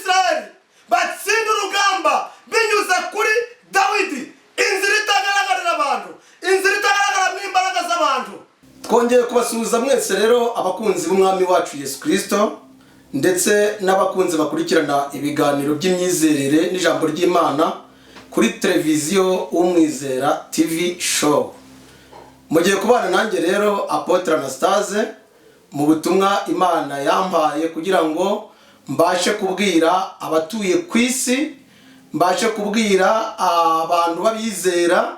Abisirayeli batsinda urugamba binyuze kuri Dawidi. Inzira itagaragarira abantu, inzira itagaragaramo imbaraga z'abantu. Twongeye kubasuhuza mwese rero, abakunzi b'Umwami wacu Yesu Kirisito, ndetse n'abakunzi bakurikirana ibiganiro by'imyizerere n'ijambo ry'Imana kuri televiziyo Umwizera TV Show. Mugiye kubana nanjye rero, Apôtre Anastase, mu butumwa Imana yampaye kugira ngo mbashe kubwira abatuye ku isi, mbashe kubwira abantu b'abizera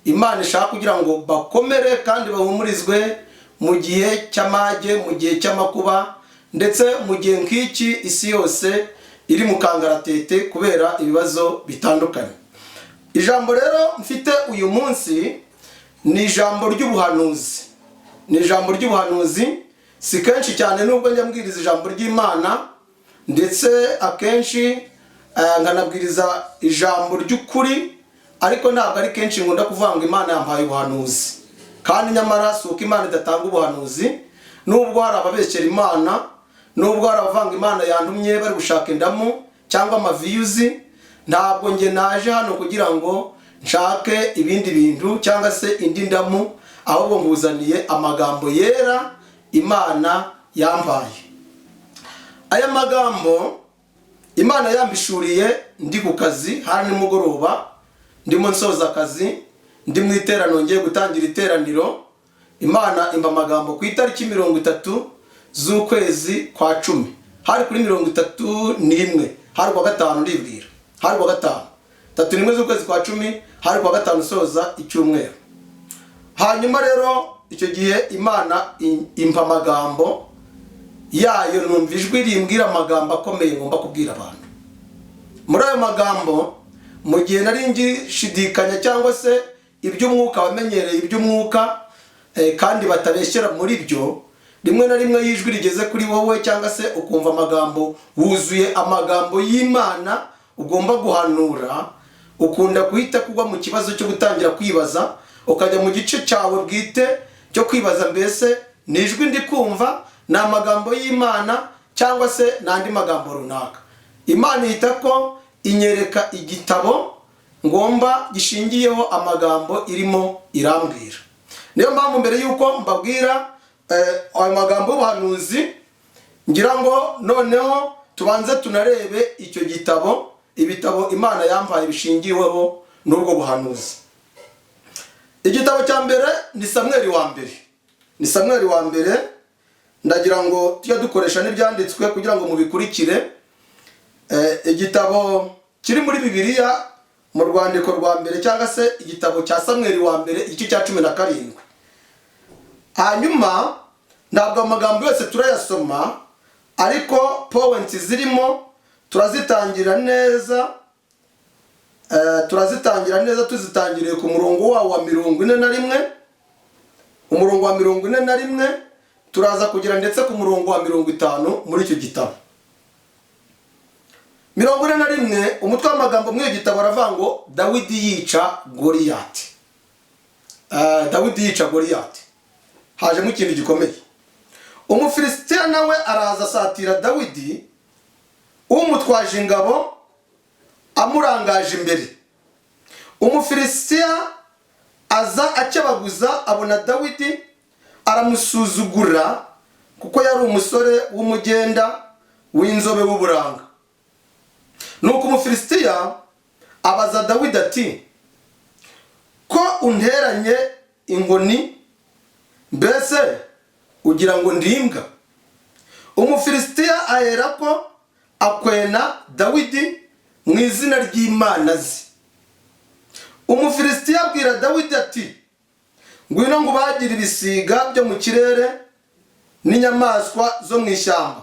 Imana ishaka kugira ngo bakomere kandi bahumurizwe mu gihe cy'amage, mu gihe cy'amakuba, ndetse mu gihe nk'iki isi yose iri mu kangaratete kubera ibibazo bitandukanye. Ijambo rero mfite uyu munsi ni ijambo ry'ubuhanuzi, ni ijambo ry'ubuhanuzi. Si kenshi cyane, nubwo njya mbwiriza ijambo ry'Imana, ndetse akenshi nkanabwiriza ijambo ry'ukuri, ariko ntabwo ari kenshi nkunda kuvuga ngo Imana yampaye ubuhanuzi. Kandi nyamara si uko Imana idatanga ubuhanuzi, nubwo hari ababeshyera Imana, nubwo hari abavanga Imana yantumye bari gushaka indamu cyangwa ama views. Ntabwo njye naje hano kugira ngo nshake ibindi bintu cyangwa se indi ndamu, ahubwo nkuzaniye amagambo yera Imana yampaye. Aya magambo Imana yampishuriye ndi ku kazi, hari nimugoroba, ndimo nsoza akazi, ndi mu iteraniro, ngiye gutangira iteraniro. Imana impa amagambo ku itariki 30 z'ukwezi kwa 10, hari kuri 31, hari kuwa gatanu, ndibwira hari kuwa gatanu, 31 z'ukwezi kwa 10, hari kuwa gatanu usoza icyumweru. Hanyuma rero icyo gihe Imana impa amagambo yayo, numva ijwi rimbwira amagambo akomeye ngomba kubwira abantu. Muri ayo magambo, mu gihe nari ngishidikanya cyangwa se iby'umwuka, wamenyereye iby'umwuka kandi batabeshyera muri byo, rimwe na rimwe iyo ijwi rigeze kuri wowe cyangwa se ukumva amagambo, wuzuye amagambo y'Imana ugomba guhanura, ukunda guhita kugwa mu kibazo cyo gutangira kwibaza, ukajya mu gice cyawe bwite cyo kwibaza: mbese ni ijwi ndi kumva, ni amagambo y'Imana cyangwa se ni andi magambo runaka? Imana ihita ko inyereka igitabo ngomba gishingiyeho amagambo irimo irambwira. Niyo mpamvu mbere y'uko mbabwira ayo magambo y'ubuhanuzi, ngira ngo noneho tubanze tunarebe icyo gitabo, ibitabo Imana yampaye bishingiweho n'ubwo buhanuzi. Igitabo cya mbere ni Samweri wa mbere, ni Samweri wa mbere. Ndagira ngo tujye dukoresha n'ibyanditswe kugira ngo mubikurikire. Igitabo kiri muri Bibiliya mu rwandiko rwa mbere, cyangwa se igitabo cya Samweri wa mbere, igice cya 17. Hanyuma ntabwo amagambo yose turayasoma, ariko points zirimo turazitangira neza, turazitangira neza tuzitangiriye ku murongo wawo wa 41. Umurongo wa 41 turaza kugera ndetse ku murongo wa 50 muri icyo gitabo. 41, umutwe w'amagambo muri icyo gitabo aravuga ngo: "Dawidi yica Goliyati." Dawidi yica Goliyati. Hajemo ikintu gikomeye. Umufilisitiya nawe araza asatira Dawidi, umutwaje ingabo amurangaje imbere. Umufilisitiya aza akebaguza, abona Dawidi, aramusuzugura kuko yari umusore w'umugenda, w'inzobe, w'uburanga. Nuko Umufilisitiya abaza Dawidi ati: "Ko unteranye inkoni, mbese ugira ngo ndi imbwa?" Umufilisitiya aherako akwena Dawidi mu izina ry'imana ze. Umufilisitiya abwira Dawidi ati: "Ngwino ngo ubagire ibisiga byo mu kirere n'inyamaswa zo mu ishyamba."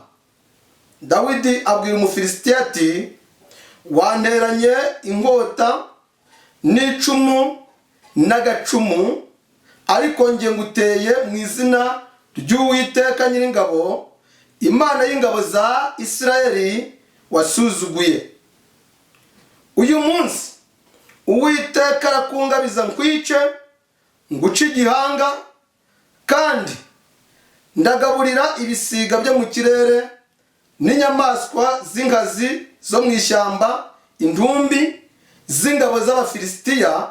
Dawidi abwira Umufilisitiya ati: "Wanteranye inkota n'icumu n'agacumu, ariko njye nguteye mu izina ry'Uwiteka Nyiringabo, Imana y'ingabo za Isirayeli wasuzuguye. Uyu munsi Uwiteka arakungabiza nkwice, nguce igihanga, kandi ndagaburira ibisiga byo mu kirere." N'inyamaswa z'inkazi zo mu ishyamba, intumbi z'ingabo z'Abafilisitiya,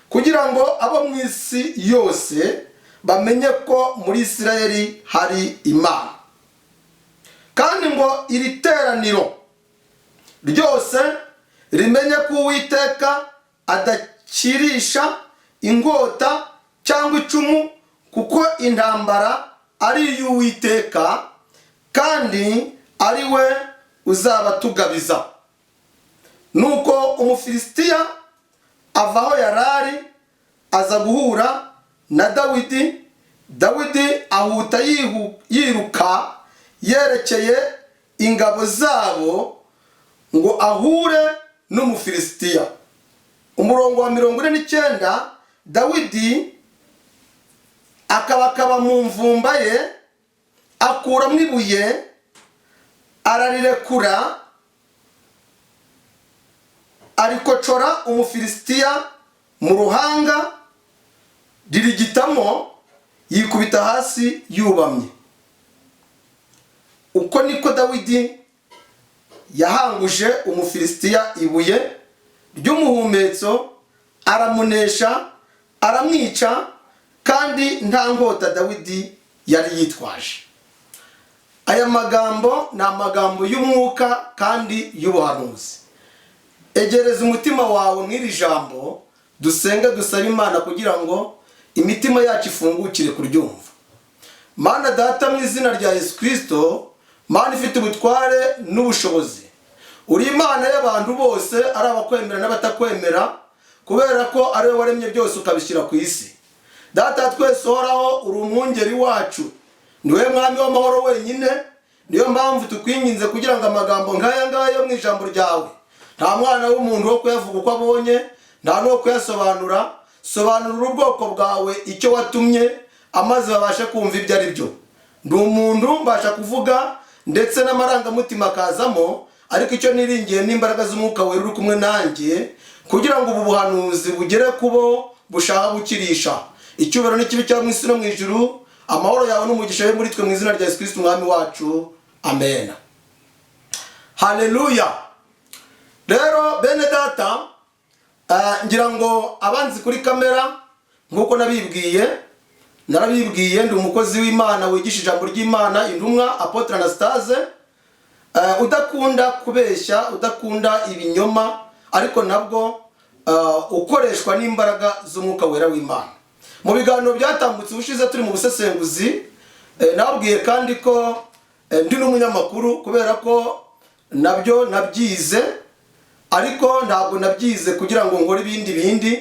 kugira ngo abo mu isi yose bamenye ko muri Isirayeli hari Imana, kandi ngo iri teraniro ryose rimenye ko Uwiteka adakirisha inkota cyangwa icumu, kuko intambara ari iy'Uwiteka, kandi ari we uzabatugabiza. Nuko Umufilisitiya ava aho yari ari, aza guhura na Dawidi. Dawidi ahuta yiruka yerekeye ingabo zabo ngo ahure n'Umufilisitiya. Umurongo wa 49: Dawidi akabakaba mu mvumba ye, akuramo ibuye, ararirekura, arikocora Umufilisitiya mu ruhanga, ririgitamo, yikubita hasi yubamye. Uko niko Dawidi yahanguje Umufilisitiya ibuye ry'umuhumetso, aramunesha, aramwica, kandi nta nkota Dawidi yari yitwaje. Aya magambo ni amagambo y'umwuka kandi y'ubuhanuzi. Egereza umutima wawe mw'iri jambo, dusenge, dusabe Imana kugira ngo imitima yacu ifungukire kuryumva. Mana Data, mu izina rya Yesu Kirisito, Mana ifite ubutware n'ubushobozi, uri Imana y'abantu bose, ari abakwemera n'abatakwemera, kubera ko ari wowe waremye byose ukabishyira ku isi. Data twese uhoraho, uri umwungeri wacu, ni wowe mwami w'amahoro wenyine. Niyo mpamvu tukwinginze kugira ngo amagambo nk'aya ngaya yo mu ijambo ryawe, nta mwana w'umuntu wo kuyavuga uko abonye, nta n'uwo kuyasobanura. Sobanurira ubwoko bwawe icyo watumye, amaze babashe kumva ibyo ari byo. Ndi umuntu, mbasha kuvuga ndetse n'amarangamutima akazamo, ariko icyo niringiye n'imbaraga z'Umwuka Wera uri kumwe nanjye, kugira ngo ubu buhanuzi bugere ku bo bushaka gukirisha. Icyubahiro n'ikibe cyawe mu isi no mu ijuru. Amahoro yawe n'umugisha we muri twe, mu izina rya Yesu Kristo Umwami wacu, amen. Haleluya! Rero bene Data, ngira ngo abanzi kuri kamera, nk'uko nabibwiye, narabibwiye, ndi umukozi w'Imana wigisha ijambo ry'Imana, intumwa Apôtre Anastase, udakunda kubeshya, udakunda ibinyoma, ariko nabwo ukoreshwa n'imbaraga z'Umwuka Wera w'Imana. Mu biganiro byatambutse ubushize turi mu busesenguzi, nababwiye kandi ko ndi n'umunyamakuru, kubera ko nabyo nabyize, ariko ntabwo nabyize kugira ngo nkore ibindi bindi,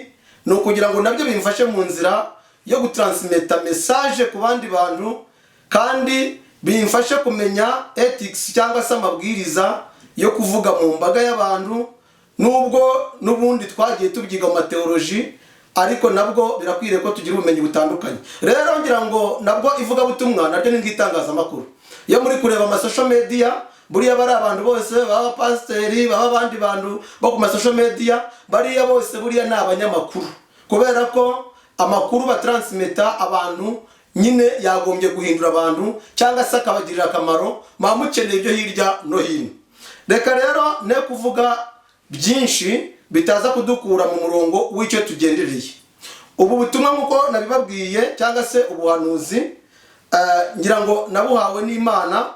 ni ukugira ngo nabyo bimfashe mu nzira yo gutaransmeta message ku bandi bantu, kandi bimfashe kumenya ethics cyangwa se amabwiriza yo kuvuga mu mbaga y'abantu. Nubwo n'ubundi twagiye tubyiga mu mateoloji, ariko nabwo birakwiriye ko tugira ubumenyi butandukanye. Rero ngira ngo nabwo ivugabutumwa naryo ni nk'itangazamakuru. Iyo muri kureba ama social media, buriya bari abantu bose, baba abapasiteri, baba abandi bantu bo ku ma social media, bariya bose buriya ni abanyamakuru, kubera ko amakuru bataransmeta abantu nyine yagombye guhindura abantu cyangwa se akabagirira akamaro. Muba mukeneye ibyo hirya no hino. Reka rero ne kuvuga byinshi bitaza kudukura mu murongo w'icyo tugendereye. Ubu butumwa, nk'uko nabibabwiye, cyangwa se ubuhanuzi, ngira ngo nabuhawe n'Imana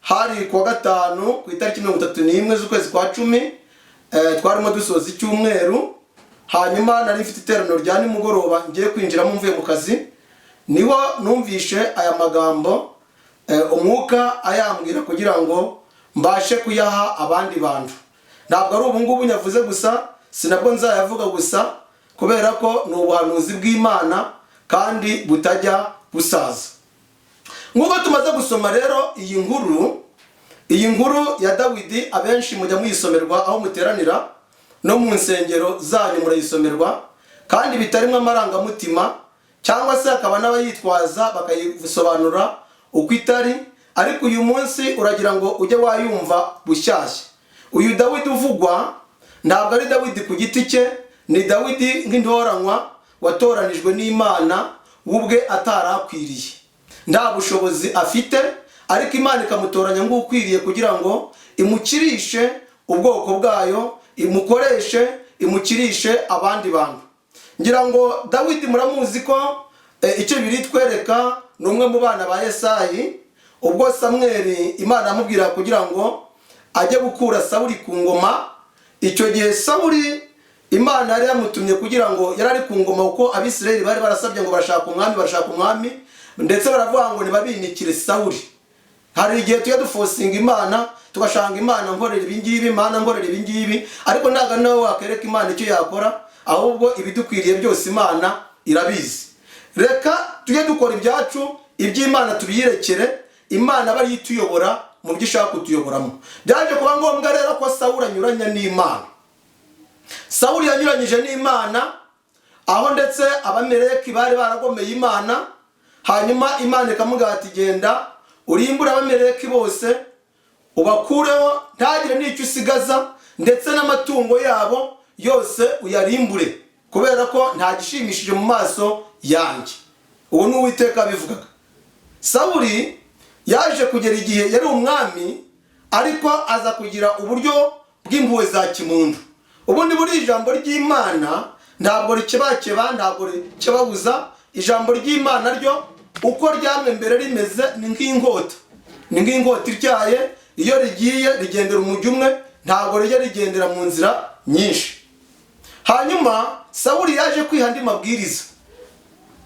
hari kuwa gatanu, ku itariki 31 z'ukwezi kwa 10. Twarimo dusoza icyumweru, hanyuma nari mfite iteraniro rya nimugoroba ngiye kwinjiramo mvuye mu kazi, niho numvishe aya magambo, Umwuka ayambwira kugira ngo mbashe kuyaha abandi bantu. Ntabwo ari ubu ngubu nyavuze gusa, si nabwo nzayavuga gusa, kubera ko ni ubuhanuzi bw'Imana kandi butajya busaza. Nk'uko tumaze gusoma rero iyi nkuru ya Dawidi, abenshi mujya muyisomerwa aho muteranira, no mu nsengero zanyu murayisomerwa, kandi bitarimo amarangamutima, cyangwa se hakaba n'abayitwaza bakayisobanura uko itari. Ariko uyu munsi uragira ngo ujye wayumva bushyashya. Uyu Dawidi uvugwa ntabwo ari Dawidi ku giti cye, ni Dawidi nk'intoranywa watoranijwe n'Imana, we ubwe atarakwiriye, nta bushobozi afite. Ariko Imana ikamutoranya nk'ukwiriye kugira ngo imukirishe ubwoko bwayo, imukoreshe, imukirishe abandi bantu. Ngira ngo Dawidi muramuzi ko icyo biri twereka ni umwe mu bana ba Yesayi. Ubwo Samweli Imana amubwira kugira ngo ajye gukura Sawuli ku ngoma, icyo gihe Sawuli Imana yari yamutumye kugira ngo, yari ari ku ngoma kuko Abisirayeli bari barasabye ngo barashaka umwami, barashaka umwami, ndetse baravuga ngo nibabinikire Sawuli. Hari igihe tujya duforcinga Imana, tugashanga Imana nkorera ibingibi, Imana nkorera ibingibi, ariko ntabwo nawe wakereka Imana icyo yakora, ahubwo ibidukwiriye byose Imana irabizi. Reka tujye dukora ibyacu, iby'Imana tubiyirekere, Imana aba ariyo ituyobora mu byo ishaka kutuyoboramo. Byaje kuba ngombwa rero ko Sawuli anyuranya n'Imana. Sawuli yanyuranyije n'Imana, aho ndetse Abameleki bari baragomeye Imana, hanyuma Imana ikamubwira ati: "Genda urimbure Abameleki bose, ubakureho, ntagire n'icyo usigaza, ndetse n'amatungo yabo yose uyarimbure, kubera ko nta gishimishije mu maso yanjye." Uwo ni Uwiteka abivugaga. Sawuli yaje kugera igihe yari umwami, ariko aza kugira uburyo bw'impuhwe za kimuntu. Ubundi buri ijambo ry'Imana ntabwo rikebakeba, ntabwo rikebabuza. Ijambo ry'Imana ryo uko ryamwe mbere rimeze ni nk'inkota, ni nk'inkota ityaye. Iyo rigiye rigendera umujyi umwe, ntabwo rijya rigendera mu nzira nyinshi. Hanyuma Sawuli yaje kwiha andi mabwiriza.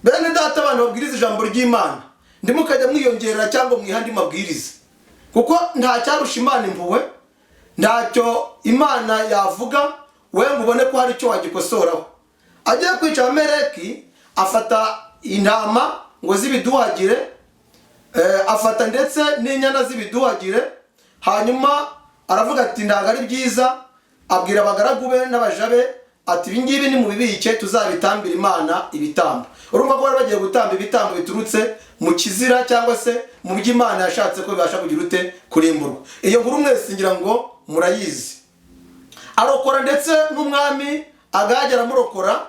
Bene data, abantu babwiriza ijambo ry'Imana, ndimukajya mwiyongerera cyangwa mwiha andi mabwiriza, kuko nta cyarusha Imana impuhwe. Ntacyo Imana yavuga we ngo ubone ko hari icyo wagikosoraho. Agiye kwica Abameleki, afata intama ngo z'ibiduhagire, afata ndetse n'inyana z'ibiduhagire. Hanyuma aravuga ati: "Ntabwo ari byiza." Abwira abagaragu be n'abaja be ati: "Ibingibi nimubibike, tuzabitambira Imana ibitambo." Urumva ko bari bagiye gutamba ibitambo biturutse mu kizira, cyangwa se mu byo Imana yashatse ko bibasha kugira ute? Kurimburwa. Iyo nkuru mwese ngira ngo murayizi. Arokora ndetse n'umwami Agage aramurokora,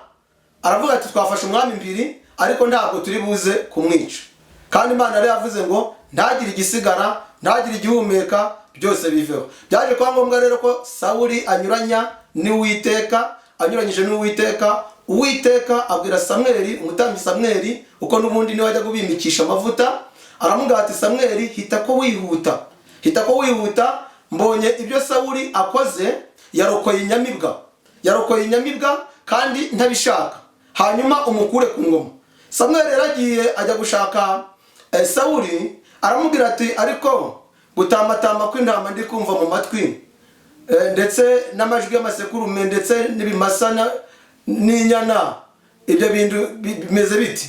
aravuga ati: "Twafashe umwami mbiri, ariko ntabwo turi buze kumwica." Kandi Imana yari yavuze ngo ntagire igisigara, ntagire igihumeka, byose biveho. Byaje kuba ngombwa rero ko Sawuli anyuranya n'Uwiteka. Anyuranyije n'Uwiteka, Uwiteka abwira Samweli, umutambyi Samweli, uko n'ubundi niwe ajya kubimikisha amavuta, aramubwira ati: "Samweli, hita ko wihuta, hita ko wihuta, mbonye ibyo Sawuli akoze, yarokoye inyamibwa, yarokoye inyamibwa kandi ntabishaka, hanyuma umukure ku ngoma." Samweli yaragiye ajya gushaka Sawuli, aramubwira ati: "Ariko gutambatamba kw'intama ndi kumva mu matwi, ndetse n'amajwi y'amasekurume, ndetse n'ibimasa n'inyana, ibyo bintu bimeze biti?"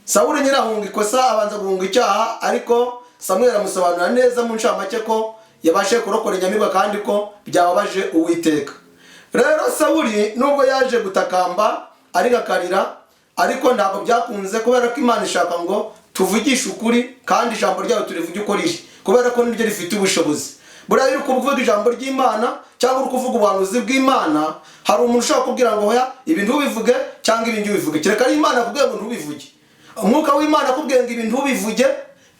Sawuli nyine ahunga ikosa, abanza guhunga icyaha, ariko Samweli amusobanurira neza mu ncamake ko yabashije kurokora inyamibwa kandi ko byababaje Uwiteka. Rero Sawuli nubwo yaje gutakamba ariko akarira, ariko ntabwo byakunze, kubera ko Imana ishaka ngo tuvugishe ukuri, kandi ijambo ryayo turivuge uko riri, kubera ko niryo rifite ubushobozi. Buriya iyo uri kuvuga ijambo ry'Imana cyangwa uri kuvuga ubuhanuzi bw'Imana, hari umuntu ushobora kubwira ngo: "Hoya, ibi ntubivuge," cyangwa "Ibi ntubivuge." Kereka ari Imana akubwiye ngo ntubivuge. Umwuka w'Imana akubwiye ngo ibi ntubivuge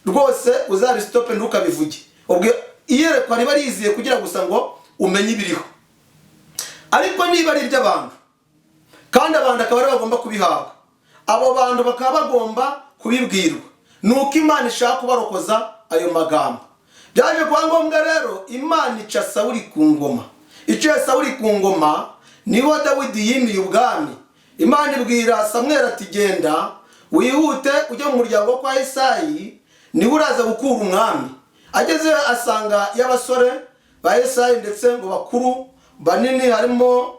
rwose, uzabisitope, ntukabivuge. Ubwo iyerekwa riba riziye kugira gusa ngo umenye ibiriho. Ariko niba ari iby'abantu, kandi abantu akaba aribo bagomba kubihabwa, abo bantu bakaba bagomba kubibwirwa, ni uko Imana ishaka kubarokoza ayo magambo. Byaje kuba ngombwa rero, Imana ica Sawuli ku ngoma. Iciye Sawuli ku ngoma, niho Dawidi yimiye ubwami. Imana ibwira Samweli ati: "Genda wihute ujye mu muryango kwa Esayi, niho uraza gukura umwami." Agezeyo asanga y'abasore ba Esayi, ndetse ngo bakuru banini, harimo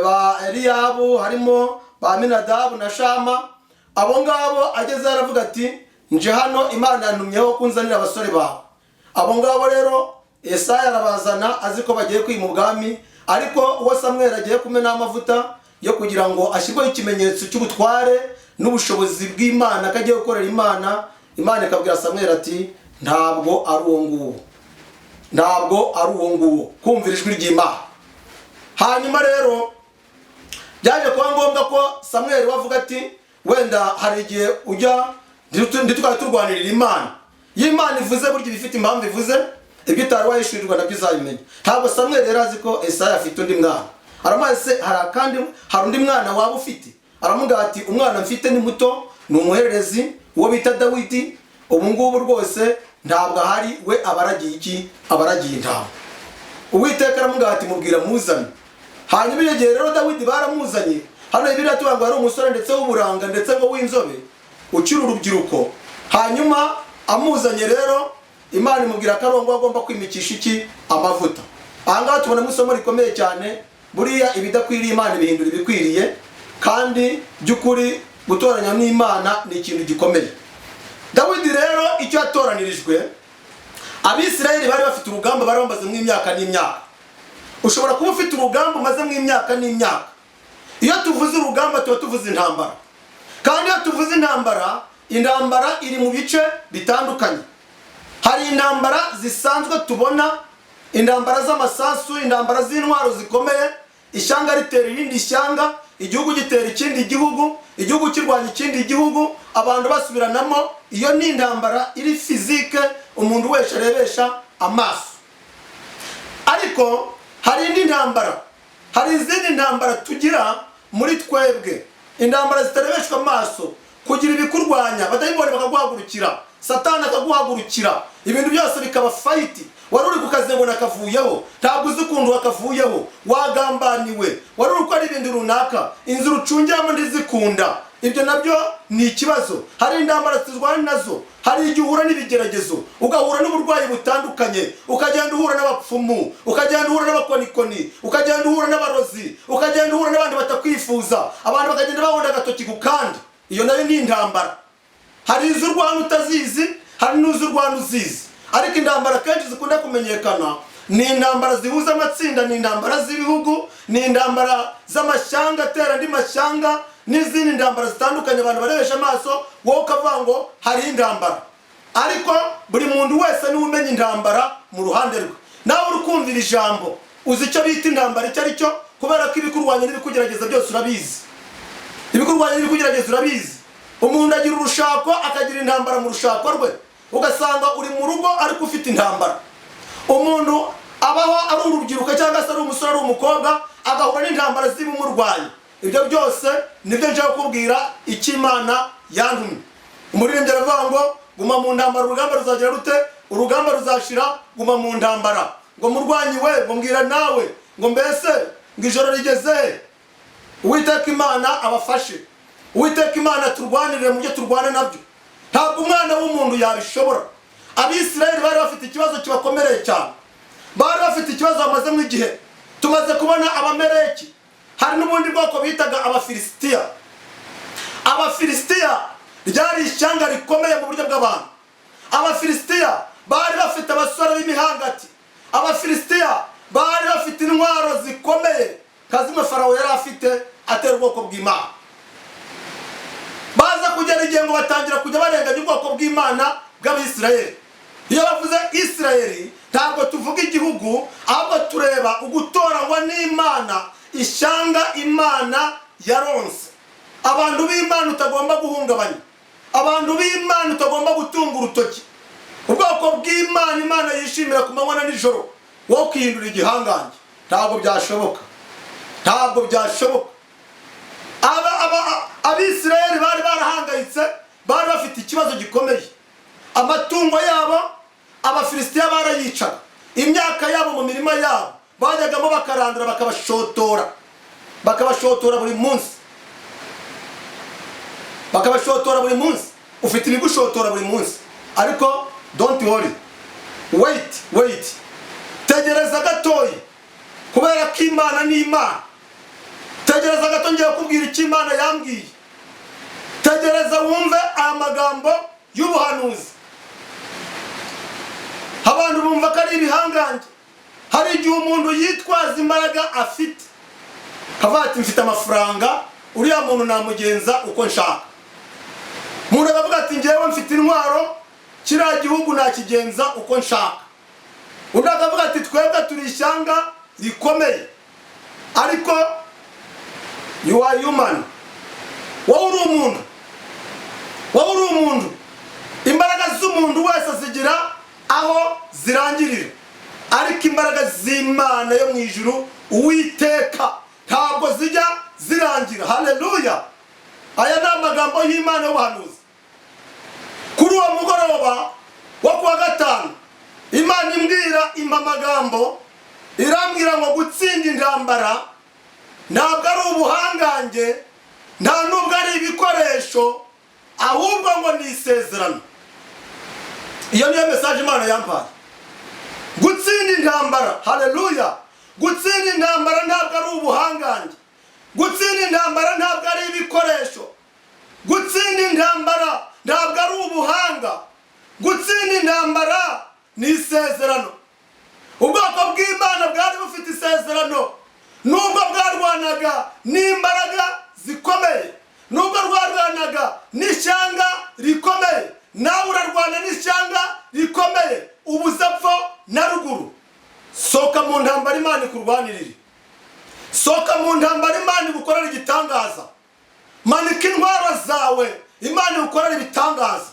ba Eliyabu, harimo ba Minadabu na Shama. Abo ngabo agezeyo aravuga ati: "Nje hano, Imana yantumyeho kunzanira abasore bawe." Abo ngabo rero Esaya arabazana, azi ko bagiye kwima ubwami. Ariko uwo Samweli agiye kumena amavuta yo kugira ngo ashyirweho ikimenyetso cy'ubutware n'ubushobozi bw'Imana, ko agiye gukorera Imana, Imana ikabwira Samweli ati: "Ntabwo ari uwo nguwo, ntabwo ari uwo nguwo." Kumvira ijwi ry'Imana. Hanyuma rero byaje kuba ngombwa ko Samweli we avuga ati: "Wenda hari igihe ujya ntitwari turwanirira Imana." Iyo Imana ivuze, burya ibifite impamvu ivuze. Ibyo utari wahishurirwa nabyo uzabimenya. Ntabwo Samweli yari azi ko Esaya afite undi mwana. Aramubaza: "Se hari akandi, hari undi mwana waba ufite?" Aramubwira ati: "Umwana mfite ni muto, ni umuhererezi, uwo bita Dawidi. Ubu ngubu rwose ntabwo ahari, we abaragiye iki? Abaragiye intama." Uwiteka aramubwira ati: "Mubwira muzane." Hanyuma icyo gihe rero Dawidi baramuzanye. Hano Bibiliya tuvuga ngo yari umusore ndetse w'uburanga, ndetse ngo w'inzobe, ukiri urubyiruko. Hanyuma amuzanye rero, Imana imubwira ko ari uwo nguwo agomba kwimikisha iki? Amavuta. Aha ngaha tubonamo isomo rikomeye cyane. Buriya ibidakwiriye Imana ibihindura ibikwiriye, kandi by'ukuri gutoranya n'Imana ni ikintu gikomeye. Dawidi rero icyo yatoranirijwe, Abisirayeli bari bafite urugamba bari bamazemo imyaka n'imyaka. Ushobora kuba ufite urugamba umazemo imyaka n'imyaka. Iyo tuvuze urugamba tuba tuvuze intambara, kandi iyo tuvuze intambara, intambara iri mu bice bitandukanye. Hari intambara zisanzwe tubona, intambara z'amasasu, intambara z'intwaro zikomeye, ishyanga ritera irindi shyanga, igihugu gitera ikindi gihugu, igihugu kirwanya ikindi gihugu, abantu basubiranamo. Iyo ni intambara iri physique, umuntu wese arebesha amaso. Ariko hari indi ntambara, hari izindi ntambara tugira muri twebwe, intambara zitarebeshwa amaso, kugira ibikurwanya, abadayimoni bakaguhagurukira, Satani akaguhagurukira, ibintu byose bikaba fight. Wari uri ku kazi ngo nakavuyeho, ntabwo uzi ukuntu wakavuyeho, wagambaniwe, wari uri gukora ibintu runaka, inzu ucungiramo ntizikunda. Ibyo nabyo ni ikibazo. Hari intambara turwana nazo. Hari igihe uhura n'ibigeragezo, ugahura n'uburwayi butandukanye, ukagenda uhura n'abapfumu, ukagenda uhura n'abakonikoni, ukagenda uhura n'abarozi, ukagenda uhura n'abantu batakwifuza, abantu bakagenda bahonda agatoki ku kandi. Iyo nayo ni intambara. Hari izo urwana utazizi, hari n'izo urwana uzizi. Ariko intambara kenshi zikunda kumenyekana ni intambara zihuza amatsinda, ni intambara z'ibihugu, ni intambara z'amashyanga atera andi mashyanga, n'izindi ntambara zitandukanye abantu barebesha amaso, wowe ukavuga ngo hari intambara. Ariko buri muntu wese niwe umenya intambara mu ruhande rwe. Nawe uri kumvira ijambo, uzi icyo bita intambara icyo ari cyo, kubera ko ibikurwanya n'ibikugerageza byose urabizi. Ibikurwanya n'ibikugerageza urabizi. Umuntu agira urushako, akagira intambara mu rushako rwe, ugasanga uri mu rugo ariko ufite intambara. Umuntu abaho ari urubyiruko cyangwa se ari umusore, ari umukobwa, agahura n'intambara z'ibimurwanya. Ibyo byose nibyo nshaka kukubwira, icyo Imana yantumye. Umuririmbyi aravuga ngo: "Guma mu ntambara, urugamba ruzagira rute? Urugamba ruzashira." Guma mu ntambara. Ngo murwanyi we, ngo mbwira nawe, ngo mbese ngo ijoro rigeze he? Uwiteka Imana abafashe, Uwiteka Imana turwanirire mu byo turwana nabyo. Ntabwo umwana w'umuntu yabishobora. Abisirayeli bari bafite ikibazo kibakomereye cyane, bari bafite ikibazo bamazemo igihe. Tumaze kubona Abamereki, hari n'ubundi bwoko bitaga Abafilisitiya. Abafilisitiya ryari ishyanga rikomeye mu buryo bw'abantu. Abafilisitiya bari bafite abasore b'imihangati. Abafilisitiya bari bafite intwaro zikomeye nka zimwe Farawo yari afite atera ubwoko bw'Imana. Baza kugera igihe ngo batangira kujya barenganya ubwoko bw'Imana bw'Abisirayeli. Iyo bavuze Isirayeli ntabwo tuvuga igihugu, ahubwo tureba ugutoranywa n'Imana, ishyanga Imana yaronse, abantu b'Imana utagomba guhungabanya, abantu b'Imana utagomba gutunga urutoki, ubwoko bw'Imana Imana yishimira ku manywa na nijoro. Wowe ukihindura igihangange, ntabwo byashoboka, ntabwo byashoboka. Abisirayeli bari barahangayitse, bari bafite ikibazo gikomeye. Amatungo yabo Abafilisitiya barayicaga, imyaka yabo mu mirima yabo bajyagamo bakarandura, bakabashotora, bakabashotora buri munsi, bakabashotora buri munsi. Ufite ibigushotora buri munsi, ariko don't worry, wait, wait, tegereza gatoya, kubera ko Imana ni Imana. Tegereza gato, ngiye kukubwira icyo Imana yambwiye. Tegereza wumve aya magambo y'ubuhanuzi. Abantu bumva ko ari ibihangange. Hari igihe umuntu yitwaza imbaraga afite, akavuga ati: "Mfite amafaranga, uriya muntu namugenza uko nshaka." Umuntu akavuga ati: "Ngewe mfite intwaro, kiriya gihugu nakigenza uko nshaka." Undi akavuga ati: "Twebwe turi ishyanga rikomeye." Ariko you are human, wowe uri umuntu, wowe uri umuntu. Imbaraga z'umuntu zigera igihe zikaba z'umuntu wese zigira aho zirangirira, ariko imbaraga z'Imana yo mu ijuru, Uwiteka, ntabwo zijya zirangira. Haleluya! Aya ni amagambo y'Imana y'ubuhanuzi. Kuri uwo mugoroba wo kuwa gatanu, Imana imbwira, impa amagambo, irambwira ngo gutsinda intambara ntabwo ari ubuhangange, nta nubwo ari ibikoresho, ahubwo ngo ni isezerano. Iyo niyo message Imana yampaye. Gutsinda intambara, haleluya, gutsinda intambara ntabwo ari ubuhangange, gutsinda intambara ntabwo ari ibikoresho, gutsinda intambara ntabwo ari ubuhanga, gutsinda intambara ni isezerano. Ubwoko bw'Imana bwari bufite isezerano, nubwo bwarwanaga n'imbaraga zikomeye, nubwo rwarwanaga n'ishyanga rikomeye. Nawe urarwana n'ishyanga rikomeye, ubuze epfo na ruguru. Sohoka mu ntambara, Imana ikurwanirire. Sohoka mu ntambara, Imana igukorera igitangaza. Manika intwaro zawe, Imana igukorera ibitangaza.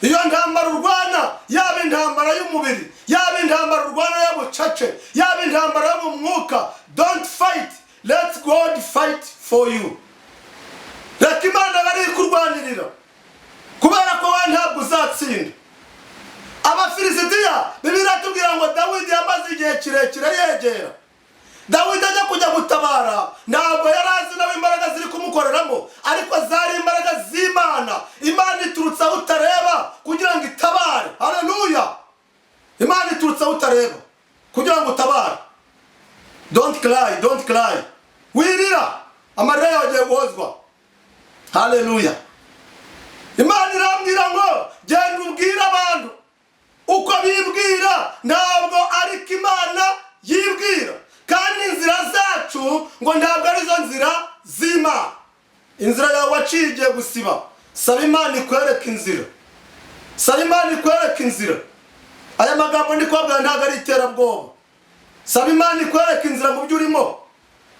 Iyo ntambara urwana, yaba intambara y'umubiri, yaba intambara urwana y'ubucece, yaba intambara yo mu mwuka, don't fight, let God fight for you. Reka Imana bari kurwanirira, kubera ko wowe ntabwo uzatsinda. Abafilisitiya, Bibiliya iratubwira ngo Dawidi yamaze igihe kirekire yegera. Dawidi ajya kujya gutabara, ntabwo yari azi nawe imbaraga ziri kumukoreramo, ariko zari imbaraga z'Imana. Imana iturutse aho utareba kugira ngo itabare. Haleluya! Imana iturutse aho utareba kugira ngo utabare. Don't cry, don't cry, wirira, amarira yawe agiye guhozwa. Haleluya! Imana irambwira ngo genda ubwire abantu, uko bibwira ntabwo ariko Imana yibwira, kandi inzira zacu ngo ntabwo arizo nzira z'Imana. Inzira yawe waciye igiye gusiba. Saba Imana ikwereka inzira, saba Imana ikwereka inzira. Aya magambo ndi kubabwira ntabwo ari iterabwoba. Saba Imana ikwereka inzira mu byo urimo.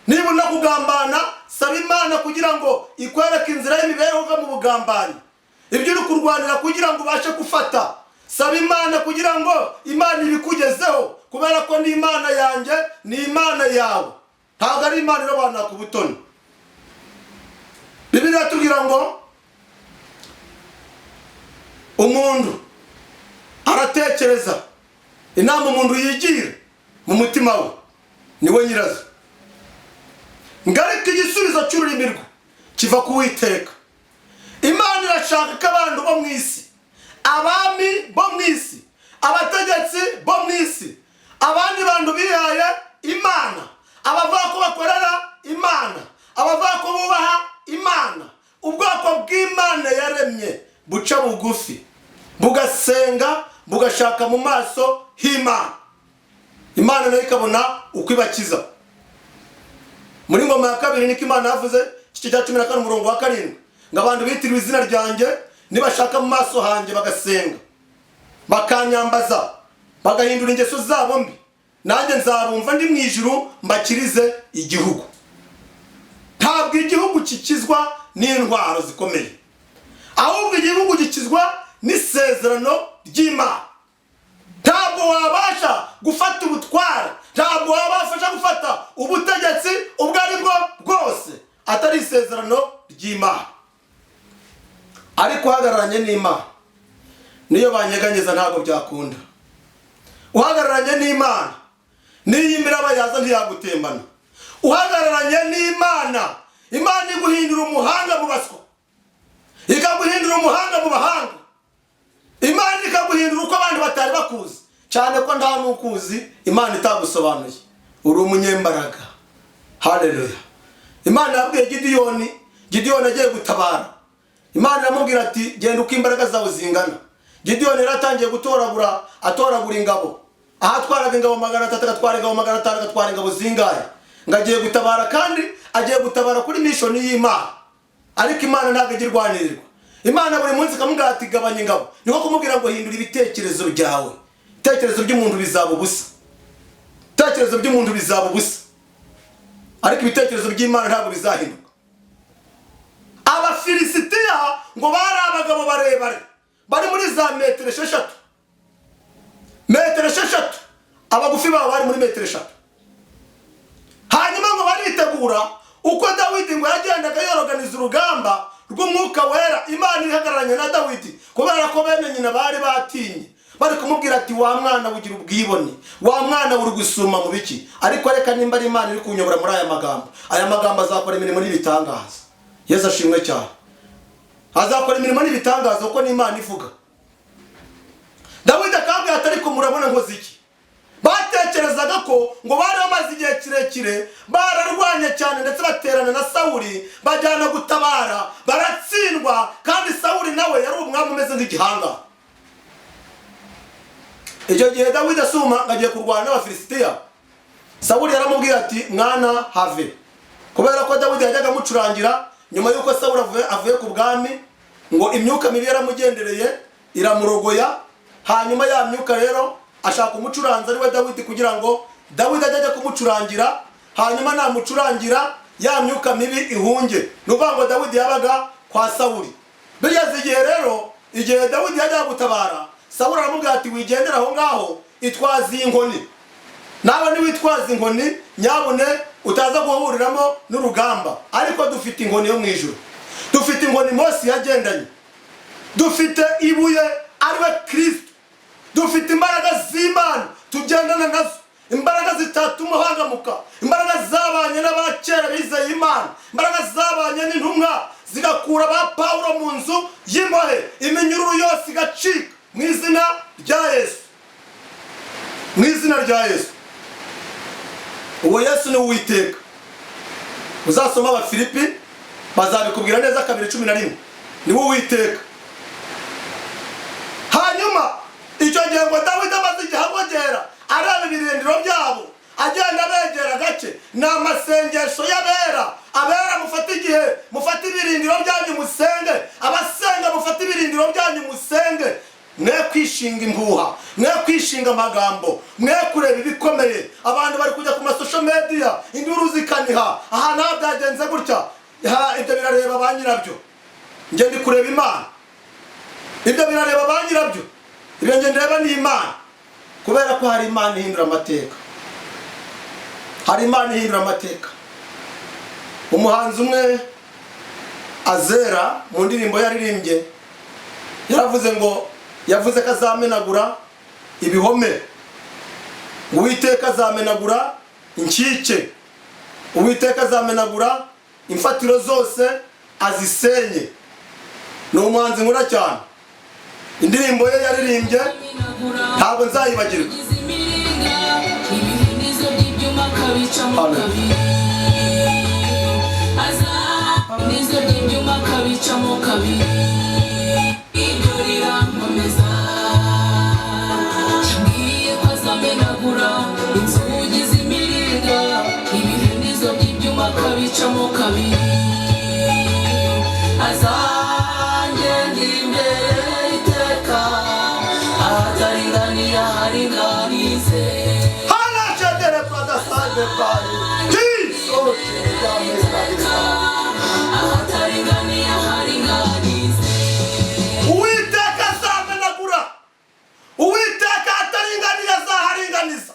Niba unakugambana, saba Imana kugira ngo ikwereke inzira y'imibereho uva mu bugambanyi. Ibyo uri kurwanira kugira ngo ubashe gufata, saba Imana kugira ngo Imana ibikugezeho, kubera ko ni Imana yanjye, ni Imana yawe, ntabwo ari Imana irobanura ku butoni. Bibiliya iratubwira ngo umuntu aratekereza inama umuntu yigira mu mutima we, niwe nyirazo, ngo ariko igisubizo cy'ururimi rwe kiva ku Witeka. Imana irashaka ko abantu bo mu isi, abami bo mu isi, abategetsi bo mu isi, abandi bantu bihaye Imana, abavuga ko bakorera Imana, abavuga ko bubaha Imana, ubwoko bw'Imana yaremye buca bugufi, bugasenga, bugashaka mu maso h'Imana, Imana nayo ikabona uko ibakiza. Muri Ngoma ya Kabiri niko Imana yavuze, igice cya 14, umurongo wa 7, ngo abantu bitiriwe izina ryanjye nibashaka mu maso hanjye, bagasenga, bakanyambaza, bagahindura ingeso zabo mbi, nanjye nzabumva ndi mu ijuru, mbakirize igihugu. Ntabwo igihugu gikizwa n'intwaro zikomeye, ahubwo igihugu gikizwa n'isezerano ry'Imana. Ntabwo wabasha gufata ubutware, ntabwo wabasha gufata ubutegetsi ubwo ari bwo bwose atari isezerano ry'Imana. Ariko uhagararanye n'Imana, niyo banyeganyeza ntabwo byakunda. Uhagararanye n'Imana, n'iyo imiraba yaza ntiyagutembana. Uhagararanye n'Imana, Imana iguhindura umuhanga mu baswa, ikaguhindura umuhanga mu bahanga, Imana ikaguhindura uko abandi batari bakuzi, cyane ko nta n'ukuzi Imana itagusobanuye. Uri umunyembaraga. Haleluya! Imana yabwiye Gidiyoni, Gidiyoni agiye gutabara, Imana iramubwira ati: "Genda uko imbaraga zawe zingana." Gidiyoni yari atangiye gutoragura, atoragura ingabo, aho atwaraga ingabo 300, agatwara ingabo 500, agatwara ingabo zingahe, ngo agiye gutabara, kandi agiye gutabara kuri mission y'Imana. Ariko Imana ntabwo ijya irwanirirwa. Imana buri munsi ikamubwira ati: "Gabanya ingabo." Niko kumubwira ngo hindura ibitekerezo byawe. Ibitekerezo by'umuntu bizaba ubusa, ibitekerezo by'umuntu bizaba ubusa, ariko ibitekerezo by'Imana ntabwo bizahinduka. Abafilisitiya ngo bari abagabo barebare. Bari muri za metero 6, metero 6. Abagufi babo bari muri metero 3. Hanyuma ngo baritegura. Uko Dawidi ngo yagendaga yoroganiza urugamba rw'Umwuka Wera, Imana ihagararanye na Dawidi, kubera ko bene nyina bari batinye, bari kumubwira ati: "Wa mwana, ugira ubwibone, wa mwana, uri gusuma mu biki?" Ariko reka, nimba ari Imana iri kunyobora muri aya magambo, aya magambo azakora imirimo n'ibitangaza. Yesu ashimwe cyane. Azakora imirimo n'ibitangaza kuko ni Imana ivuga. Dawidi akabwira ati: "Ariko murabona nkoze iki?" Batekerezaga ko ngo bari bamaze igihe kirekire bararwanye cyane, ndetse baterana na Sawuli, bajyana gutabara baratsindwa, kandi Sawuli nawe yari umwami umeze nk'igihanga. Icyo gihe Dawidi asuma ngo agiye kurwana n'Abafilisitiya, Sawuli yaramubwiye ati: "Mwana, have." Kubera ko Dawidi yajyaga amucurangira, nyuma y'uko Sawuli avuye ku bwami, ngo imyuka mibi yaramugendereye iramurogoya. Hanyuma ya myuka rero ashaka umucuranzi, ari we Dawidi, kugira ngo Dawidi ajye ajya kumucurangira, hanyuma namucurangira ya myuka mibi ihunge. Ni ukuvuga ngo Dawidi yabaga kwa Sawuli. Bigeze igihe rero, igihe Dawidi yajyaga gutabara, Sawuli aramubwira ati: "Wigendera aho ngaho, itwaza iyi nkoni. Nawe niwitwaza inkoni, nyabune utaza guhuriramo n'urugamba." Ariko dufite inkoni yo mu ijuru, dufite inkoni Mose yagendanye, dufite ibuye ariwe Kirisito, dufite imbaraga z'Imana tugendana nazo, imbaraga zitatuma uhangamuka, imbaraga zabanye n'abakera bizeye Imana, imbaraga zabanye n'intumwa zigakura ba Pawulo mu nzu y'imbohe, iminyururu yose igacika mu izina rya Yesu, mu izina rya Yesu. Uwo Yesu ni Uwiteka. Uzasoma Abafilipi bazabikubwira neza, 2:11. Ni we Uwiteka. Hanyuma icyo gihe ngo Dawidi amaze igihe agogera, areba ibirindiro byabo, agenda abegera gake. Ni amasengesho y'abera. Abera, mufate igihe, mufate ibirindiro byanyu musenge. Abasenga, mufate ibirindiro byanyu musenge. Mwe kwishinga impuha, mwe kwishinga amagambo, mwe kureba ibikomeye. Abantu bari kujya ku ma social media, induru zikaniha aha naho byagenze gutya. Ha, ibyo birareba ba nyirabyo. Njye ndi kureba Imana. Ibyo birareba ba nyirabyo. Ibyo njye ndeba ni Imana, kubera ko hari Imana ihindura amateka, hari Imana ihindura amateka. Umuhanzi umwe azera mu ndirimbo yaririmbye, yaravuze ngo, yavuze ko azamenagura ibihome, ngo Uwiteka azamenagura inkike, Uwiteka azamenagura imfatiro zose azisenye. Ni umuhanzi nkunda cyane. Indirimbo ye yaririmbye ntabwo nzayibagirwa. Ibihinizo by'ibyuma akabicamo Amen. kabiri. Nizo by'ibyuma akabicamo kabiri. Ibyo rirankomeza. Yambwiye ko azamenagura inzugi z'imiringa, ibihinizo by'ibyuma akabicamo kabiri. Azangenda imbere iteka, ahataringaniye aharinganize. Harashedere pradasade bari jiso. Ahataringaniye aharinganize. Uwiteka azamenagura, Uwiteka ataringaniye azaharinganiza.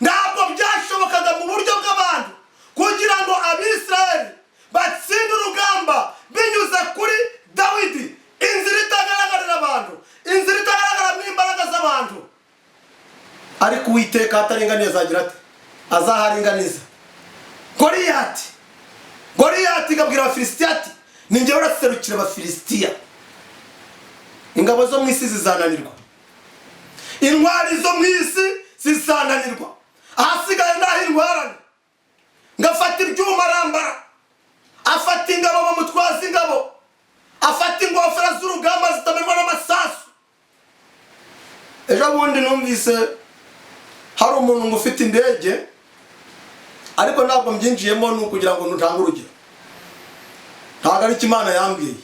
Ntabwo byashobokaga mu buryo bw'abantu kugira ngo Abisirayeli batsinde urugamba binyuze kuri Dawidi, inzira itagaragarira abantu, inzira itagaragara mu imbaraga z'abantu. Ariko Uwiteka ataringaniye azagira ate? Azaharinganiza. Goliyati igabwira Abafilisitiya ati: "Ni njyewe uraserukira Abafilisitiya. Ingabo zo mu isi zizananirwa, intwari zo mu isi zizananirwa, ahasigaye naho intwarane." Ngafata ibyuma arambara, afata ingabo, bamutwaza ingabo, afata ingofero z'urugamba zitamenwa n'amasasu. Ejo bundi numvise hari umuntu ngo ufite indege, ariko ntabwo mbyinjiyemo, ni ukugira ngo ntange urugero, ntabwo ari cyo Imana yambwiye.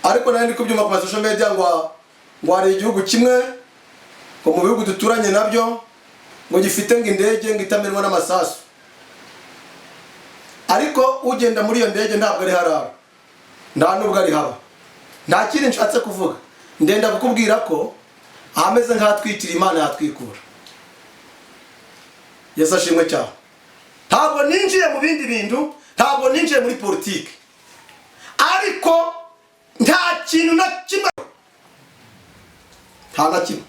Ariko nari ndi kubyumva ku ma social media ngo hari igihugu kimwe ngo mu bihugu duturanye nabyo ngo gifite ngo indege ngo itamenwa n'amasasu. Ariko ugenda muri iyo ndege ntabwo ari harara, nta nubwo ari haba. Nta kindi nshatse kuvuga. Ndenda kukubwira ko ahameze nk'ahatwikira Imana yatwikura. Yesu ashimwe cyane. Ntabwo ninjiye mu bindi bintu, ntabwo ninjiye muri politiki, ariko nta kintu na kimwe, nta na kimwe.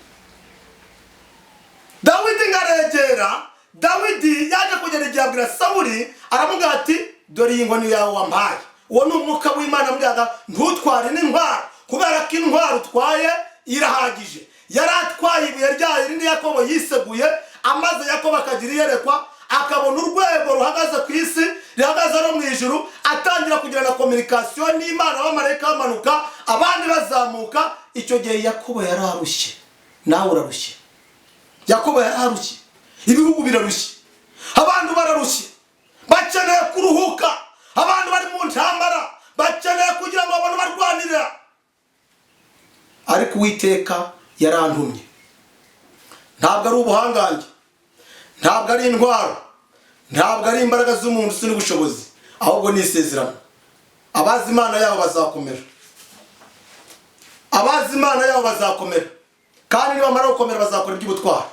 Dawidi ngaregera. Dawidi yaje kugera igihe abwira Sawuli, aramubwira ati: "Dore iyi nkoni yawe wampaye." Uwo ni umwuka w'Imana amubwiraga: "Ntutware n'intwaro, kubera ko intwaro utwaye irahagije." Yari atwaye ibuye ryayo rindi Yakobo yiseguye, amaze Yakobo akagira iyerekwa, akabona urwego ruhagaze ku isi, rihagaze no mu ijuru, atangira kugirana communication n'Imana, abamarayika bamanuka, abandi bazamuka. Icyo gihe Yakobo yari arushye, nawe urarushye. Yakobo yari arushye, ibihugu birarushye, abantu bararushye, bakeneye kuruhuka. Abantu bari mu ntambara bakeneye kugira ngo babone barwanirira, ariko Uwiteka yarantumye. Ntabwo ari ubuhangange, ntabwo ari intwaro, ntabwo ari imbaraga z'umuntu, si n'ubushobozi, ahubwo ni isezerano. Abazi Imana yabo bazakomera, abazi Imana yabo bazakomera, kandi nibamara gukomera bazakora iby'ubutwari.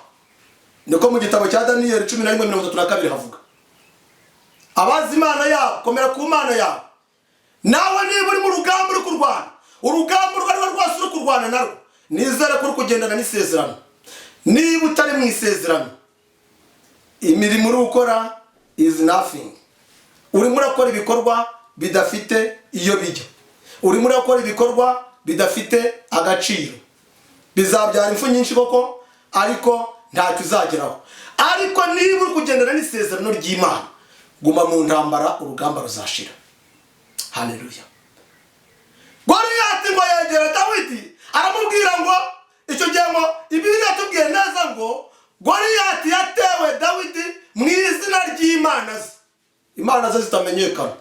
Niko mu gitabo cya Daniyeli 11:32 havuga. Abazi Imana yabo, komera ku Mana yawe. Nawe niba uri mu rugamba, uri kurwana urugamba urwo ari rwo rwose uri kurwana narwo, nizere ko uri kugendana n'isezerano. Niba utari mu isezerano, imirimo uri gukora is nothing. Urimo urakora ibikorwa bidafite iyo bijya, urimo urakora ibikorwa bidafite agaciro, bizabyara impfu nyinshi koko, ariko ntacyo uzageraho. Ariko niba uri kugendana n'isezerano ry'Imana, guma mu ntambara, urugamba ruzashira. Haleluya. Goriyati ngo yegera Dawidi, aramubwira ngo, icyo gihe ngo Bibiliya yatubwiye neza ngo Goriyati yatewe Dawidi mu izina ry'imana ze, imana ze zitamenyekana,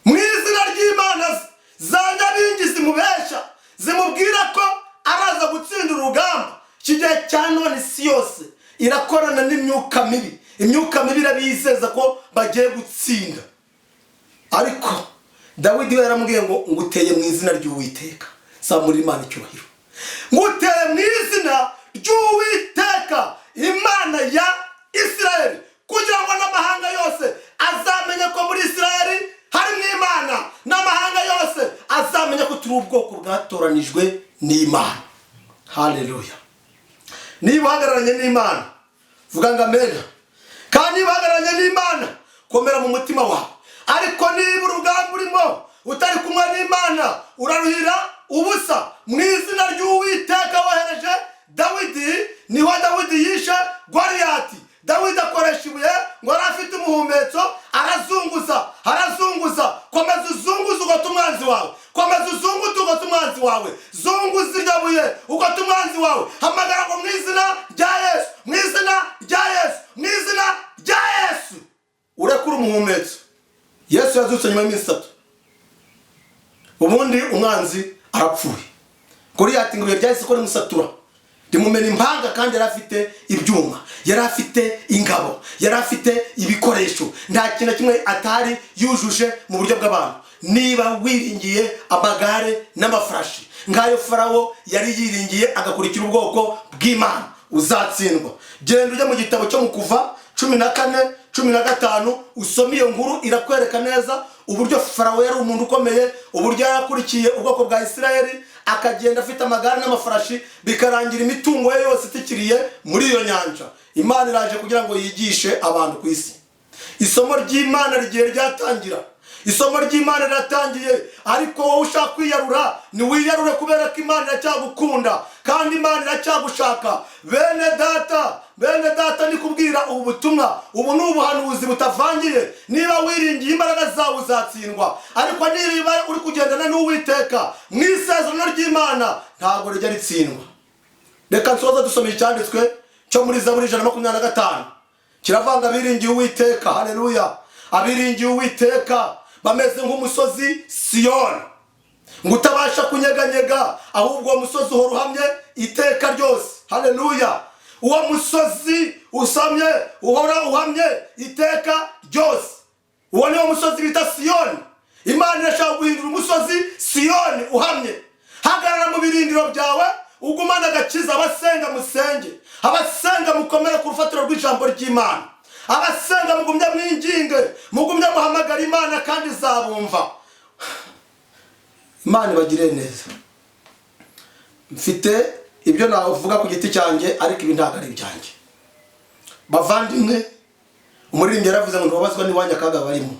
mu izina ry'imana ze za nyabingi zimubeshya, zimubwira ko araza gutsinda urugamba. Iki gihe cya none isi yose irakorana n'imyuka mibi, imyuka mibi irabizeza ko bagiye gutsinda, ariko Dawidi we yaramubwiye ngo: "Nguteye mu izina ry'Uwiteka." Zamura Imana icyubahiro. "Nguteye mu izina ry'Uwiteka, Imana ya Isirayeli, kugira ngo n'amahanga yose azamenye ko muri Isirayeli harimo Imana, n'amahanga yose azamenye ko turi ubwoko bwatoranijwe n'Imana." Haleluya. Niba uhagararanye n'Imana, vuga ngo amena. Kandi niba uhagararanye n'Imana, komera mu mutima wawe. Ariko niba urugamba urimo utari kumwe n'Imana, uraruhira ubusa. Mu izina ry'Uwiteka wohereje Dawidi, niho Dawidi yishe Goriyati. Dawidi akoresha ibuye ngo yari afite umuhumetso, arazunguza, arazunguza. Komeza uzunguze ugota umwanzi wawe, komeza uzunguze ugota umwanzi wawe, zunguza iryo buye ugota umwanzi wawe. Hamagara ngo: "Mu izina rya Yesu, mu izina rya Yesu, mu izina rya Yesu." Urekure umuhumetso. Yesu yazutse nyuma y'iminsi 3, ubundi umwanzi arapfuye. Goriyati ngo ibuye ryahise ko rimusatura, rimumena impanga, kandi yari afite ibyuma, yari afite ingabo, yari afite ibikoresho, nta kintu na kimwe atari yujuje mu buryo bw'abantu. Niba wiringiye amagare n'amafarashi nk'ayo Farawo yari yiringiye agakurikira ubwoko bw'Imana, uzatsindwa. Genda ujya mu gitabo cyo mu Kuva 14:15, usome iyo nkuru, irakwereka neza uburyo Farawo yari umuntu ukomeye, uburyo yarakurikiye ubwoko bwa Isirayeli, akagenda afite amagare n'amafarashi, bikarangira imitungo ye yose itikiriye muri iyo nyanja. Imana iraje kugira ngo yigishe abantu ku isi. Isomo ry'Imana rigiye ryatangira, isomo ry'Imana riratangiye, ariko wowe ushaka kwiyarura ntiwiyarure, kubera ko Imana iracyagukunda kandi Imana iracyagushaka. Bene data, bene data, ni kubwira ubu butumwa, ubu ni ubuhanuzi butavangiye. Niba wiringiye imbaraga zawe, uzatsindwa, ariko niba uri kugendana n'Uwiteka mu isezerano ry'Imana, ntabwo rijya ritsindwa. Reka nsoza dusoma icyanditswe cyo muri Zaburi 125, kiravanga abiringiye Uwiteka. Haleluya. Abiringiye Uwiteka bameze nk'umusozi Siyoni, ngo utabasha kunyeganyega, ahubwo uwo musozi uhora uhamye iteka ryose. Haleluya. Uwo musozi usamye, uhora uhamye iteka ryose, uwo niwo musozi bita Siyoni. Imana irashaka guhindura umusozi Siyoni uhamye. Hagarara mu birindiro byawe, ugumane agakiza. Abasenga musenge, abasenga mukomere ku rufatiro rw'ijambo ry'Imana, abasenga mugumye mwinginge, mugumye muhamagara Imana kandi izabumva. Imana ibagire neza. Mfite ibyo navuga ku giti cyanjye, ariko ibi ntabwo ari ibyanjye. Bavandimwe, umuririmbyi yaravuze ngo ntubabazwa n'iwanyu akaga barimo.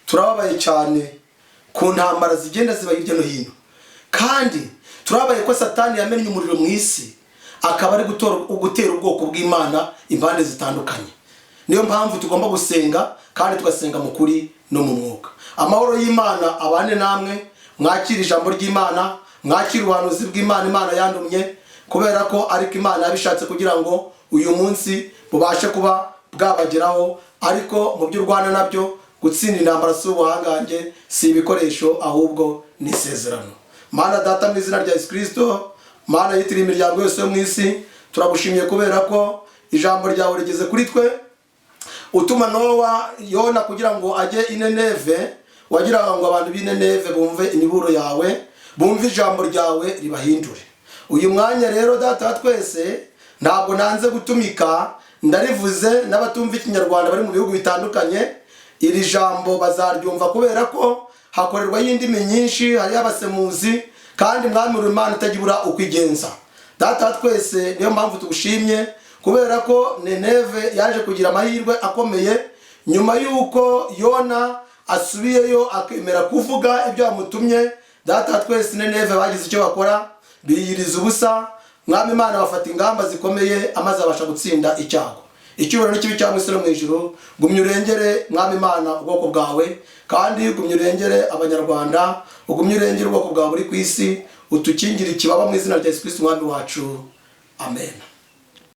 Turababaye cyane ku ntambara zigenda ziba hirya no hino, kandi turababaye ko Satani yamennye umuriro mu isi, akaba ari gutera ubwoko bw'Imana impande zitandukanye. Niyo mpamvu tugomba gusenga, kandi tugasenga mu kuri no mu mwuka. Amahoro y'Imana abane namwe. Mwakire ijambo ry'Imana, mwakire ubuhanuzi bw'Imana. Imana yandumye kubera ko ariko Imana yabishatse kugira ngo uyu munsi bubashe kuba bwabageraho. Ariko mu byo urwana nabyo, gutsinda intambara si ubuhangange, si ibikoresho, ahubwo ni isezerano. Mana Data, mu izina rya Yesu Kirisito, Mana yitiriye imiryango yose yo mu isi, turagushimiye kubera ko ijambo ryawe rigeze kuri twe. Utuma Nowa Yona kugira ngo ajye i Nineve, wagira ngo abantu b'i Nineve bumve imiburo yawe, bumve ijambo ryawe ribahindure. Uyu mwanya rero, Data wa twese, ntabwo nanze gutumika, ndarivuze. N'abatumva Ikinyarwanda bari mu bihugu bitandukanye, iri jambo bazaryumva, kubera ko hakorerwaho indimi nyinshi, hariyo abasemuzi. Kandi Mwami, uri Imana itagira ibura uko igenza. Data wa twese, niyo mpamvu tugushimye kubera ko Nineve yaje kugira amahirwe akomeye nyuma y'uko Yona asubiyeyo akemera kuvuga ibyo yamutumye. Data wa twese, Nineve bagize icyo bakora, biyiriza ubusa. Mwami Imana, bafata ingamba zikomeye, amaze abasha gutsinda icyago. Icyubahiro n'ikibi cya mu no mu ijuru. Gumya urengere, Mwami Imana, ubwoko bwawe, kandi gumya urengere Abanyarwanda, ugumye urengere ubwoko bwawe buri ku isi, utukingire ikibaba mu izina rya Yesu Kristo Umwami wacu, amen.